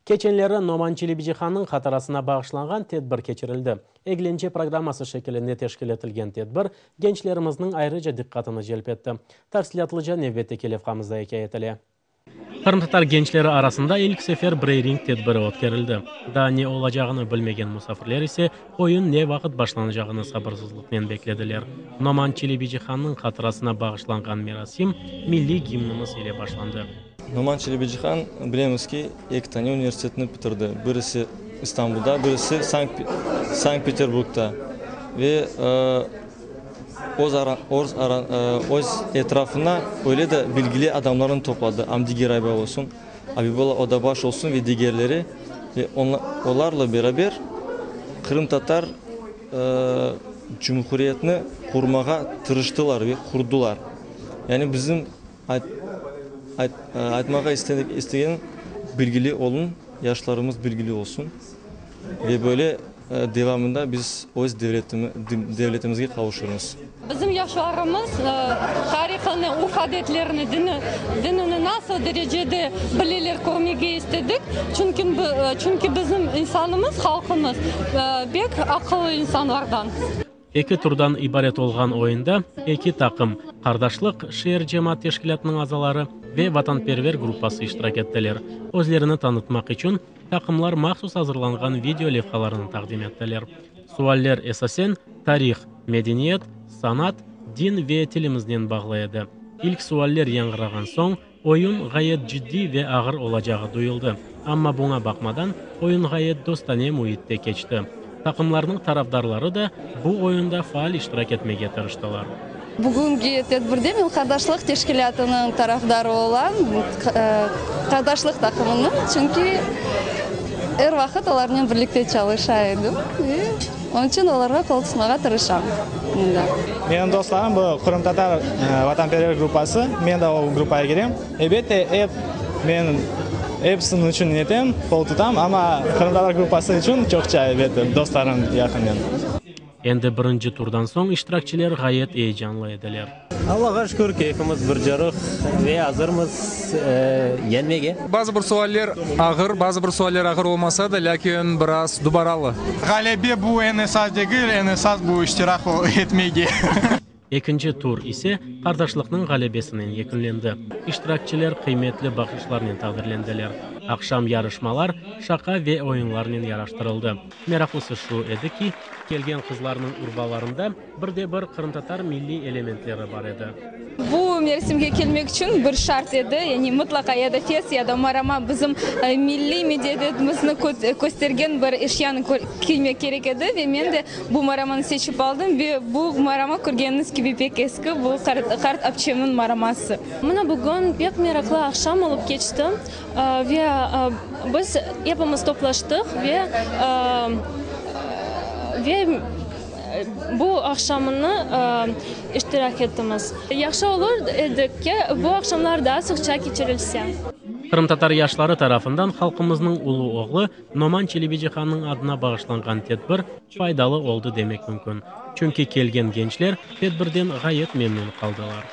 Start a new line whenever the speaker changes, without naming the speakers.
Keçenleri Noman Çelebicihannıñ hatırasına bağışlanğan tedbir keçirildi. Eglence programması şekilinde teşkil etilgen tedbir gençlerimizniñ ayrıca diqqatını celp etti. Tafsilâtlıca nevbetteki levhamızda ikâye etile. Qırımtatar gençleri arasında ilk sefer breyring tedbiri ötkerildi. Daa ne olacağını bilmegen musafirler ise oyun ne vaqıt başlanacağını sabırsızlıqnen beklediler. Noman Çelebicihannıñ hatırasına bağışlanğan merasim milliy gimnimiz ile başlandı.
Noman Çelebicihan, bilemiz ki, eki tane universitetni bitirdi, birisi İstanbulda, birisi Sankt-Peterburgda ve öz öz etrafına öyle de bilgili adamlarnı topladı, Amdi Geraybay olsun, Abibulla Odabaş olsun ve digerleri, ve olarla beraber qırımtatar cumhuriyetini qurmağa tırıştılar ve qurdular. Yani bizim Aytmağa istegenim, bilgili oluñ, yaşlarımız bilgili olsun ve böyle devamında biz öz devletimizge qavuşırmız.
Bizim yaşlarımız tarihını, urf-adetlerini, dinini nasıl derecede bileler körmege istedik, çünki bizim insanımız, halqımız bek aqıllı insanlardan.
Eki turdan ibaret olğan oyunda eki taqım, Qardaşlıq şeer cemaat teşkilâtınıñ azaları ve Vatanperver gruppası iştirak ettiler. Özlerini tanıtmaq içün taqımlar mahsus azırlanğan video levhalarını taqdim ettiler. Sualler esasen tarih, medeniyet, sanat, din ve tilimiznen bağlı edi. İlk sualler yañğırağan soñ, oyun ğayet ciddiy ve ağır olacağı duyuldı. Amma buña baqmadan, oyun ğayet dostane müitte keçti. Taqımlarnıñ tarafdarları da bu oyunda faal iştirak etmege tırıştılar.
Bugünki tedbirde men Qardaşlıq teşkilâtınıñ tarafdarı olam, Qardaşlıq taqımınıñ, çünki er vaqıt olarnen birlikte çalışa edim ve onıñ içün olarğa qol tutmağa tırışam mında.
Menim dostlarım bu qırımtatar vatanperver gruppası, men de o gruppağa kirem. Elbette, ep men episiniñ içün netem, qol tutam, amma qırımtatar gruppası içün çoqça, elbette, dostlarım yaqın menim.
Endi birinci turdan soñ iştirakçiler ğayet eyecanlı ediler.
Allağa şükür, keyfimiz bir coruq ve azırmız yeñmege.
Bazı bir sualler ağır, bazı bir sualler ağır olmasa da, lâkin biraz dubaralı.
Ğalebe bu eñ esas degil, eñ esas bu iştirak etmege.
Ekinci tur ise Qardaşlıqnıñ ğalebesinen yekünlendi. İştirakçiler qıymetli bahşışlarnen taqdirlendiler. Aqşam yarışmalar şaqa ve oyunlarnen yaraştırıldı. Meraqlısı şu edi ki, kelgen qızlarnıñ urbalarında bir de bir qırımtatar milliy elementleri bar edi.
Bu mevsimge kelmek içün bir şart edi, yani mıtlaqa ya da fes, ya da marama, bizim milliy medeniyetimizni köstergen bir eşyanı kiymek kerek edi ve men de Bu maramanı seçip aldım ve bu marama, körgeniñiz kibi, pek eski, bu qart apçemniñ maraması.
Mına bugün pek meraqlı aqşam olıp keçti ve biz epimiz toplaştıq ve ve bu aqşamnı iştirak ettimiz. Yahşı olur edi ki, bu aqşamlar daa sıqça keçirilse.
Qırımtatar yaşları tarafından halqımıznıñ ulu oğlu Noman Çelebicihannıñ adına bağışlanğan tedbir faydalı oldı demek mümkün, çünki kelgen gençler tedbirden ğayet memnün qaldılar.